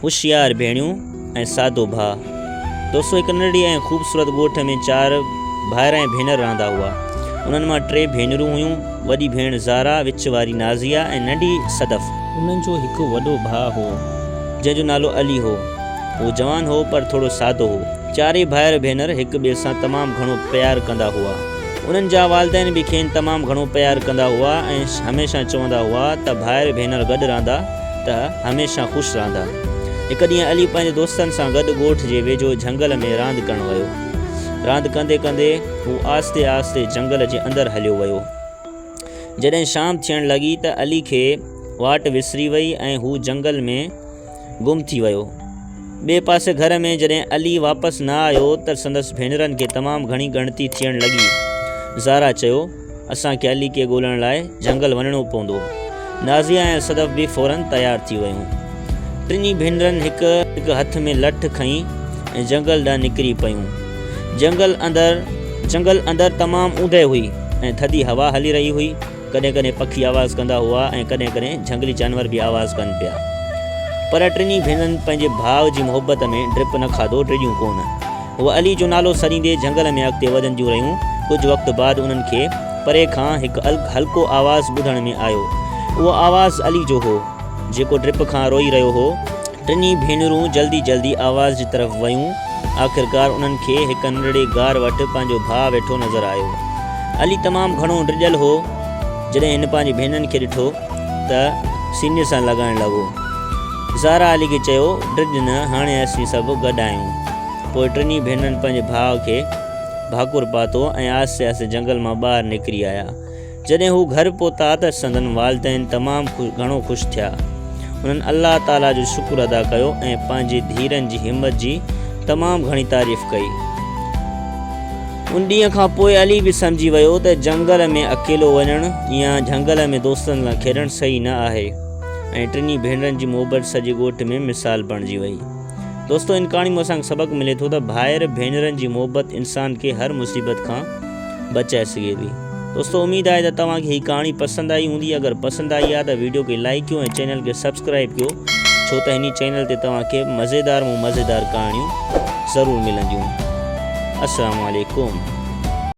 هوشيار ڀيڻيون ۽ سادو ڀاء. دوستو هڪ ننڍڙي ۽ خوبصورت ڳوٺ ۾ چار ڀائر ۽ ڀينر رهندا هئا. انهن مان ٽي ڀينرون هيون، وڏي ڀيڻ زارا، وچ واري نازيه ۽ ننڍي صدف. انهن جو هڪ وڏو ڀاء هو، جنهن جو نالو علي هو. هو جوان هو پر ٿورو سادو هو. چارئي ڀائر ڀينر هڪ ٻئي سان تمام گهڻو پيار ڪندا هئا. انهن جا والدين به کين تمام گهڻو پيار ڪندا هئا ۽ هميشه چوندا هئا ته ڀائر ڀينر گڏ رهندا ته هميشه خوش رهندا. هڪ ڏينهن علي پنهنجي دوستن سان گڏ ڳوٺ جي ويجهو جهنگل ۾ راند ڪرڻ ويو. راند ڪندي ڪندي هو آهستي آهستي جهنگل جي اندر هليو ويو. جڏهن شام ٿيڻ لڳي ته علي کي واٽ وسري وئي ۽ هو جهنگل ۾ گم ٿي ويو. ٻئي پاسي گهر ۾ جڏهن علي واپس نه آيو ته سندس ڀينرن کي تمام گهڻي ڳڻتي ٿيڻ لڳي. زارا چيو، اسان کي علي کي ڳولڻ لاء جهنگل وڃڻو پوندو. نازيه ۽ صدف به فوراً تيار ٿي ويون. ٽنهي ڀينرن هڪ هڪ هٿ ۾ لٺ کنئي ۽ جهنگل ڏانهن نڪري پيون. جهنگل اندر جهنگل اندر تمام اوندهه هئي ۽ ٿڌي هوا هلي رهي هئي. ڪڏهن ڪڏهن پکي آواز ڪندا هئا ۽ ڪڏهن ڪڏهن جهنگلي جانور به آواز ڪن پيا. پر ٽنهي ڀينرن پنهنجي ڀاء جي محبت ۾ ڊپ نه کاڌو، ڊڄيون ڪونه. هو علي جو نالو سڏيندي جهنگل ۾ اڳتي وڌنديون رهيون. ڪجهه وقت بعد انهن کي پري کان هڪ هلڪو آواز ٻڌڻ ۾ آيو. اهو آواز علي جو هو، جيڪو ڊپ کان روئي رهيو هو. ٽنهي ڀينرون جلدي جلدي آواز جي طرف ويون. آخرڪار انهن کي هڪ ننڍڙي غار وٽ پنهنجو ڀاء ويٺو نظر آيو. علي تمام گهڻو ڊڄل هو. جڏهن هن پنهنجي ڀينرن کي ڏٺو ته سيني سان لڳائڻ لڳو. زهرا علي کي چيو، ڊڄ نه، هاڻي اسين سڀ گڏ آهيون. پوء ٽنهي ڀينرن پنهنجي ڀاء کي ڀاڪر پاتو ۽ آهستي آهستي جهنگل مان ٻاهر نڪري آيا. جڏهن هو گهر پهتا ته سندن والدين تمام گهڻو خوش ٿيا. انهن الله تعاليٰ جو شڪر ادا ڪيو ۽ پنهنجي ڌيئرن جي همت جي تمام گهڻي تعريف ڪئي. ان ڏينهن کان پوء علي به سمجهي ويو ته جهنگل ۾ اڪيلو وڃڻ يا جهنگل ۾ دوستن سان کيڏڻ صحيح نه آهي ۽ ٽنهي ڀينرن جي محبت سڄي ڳوٺ ۾ مثال بڻجي وئي. دوستو ان ڪهاڻي مان اسان کي سبق ملي ٿو ته ڀائر ڀينرن جي محبت انسان کي هر مصيبت کان بچائي سگهي ٿي. دوستو اميد آهي ته توهان کي هي ڪهاڻي پسند آئي هوندي اگر پسند آئي آهي ته ويڊيو کي لائيڪ ڪيو ۽ چينل کي سبسڪرائيب ڪيو ڇو ته هني چينل تي توهان کي مزيدار مون مزيدار ڪهاڻيون ضرور ملنديون. السلام عليڪم.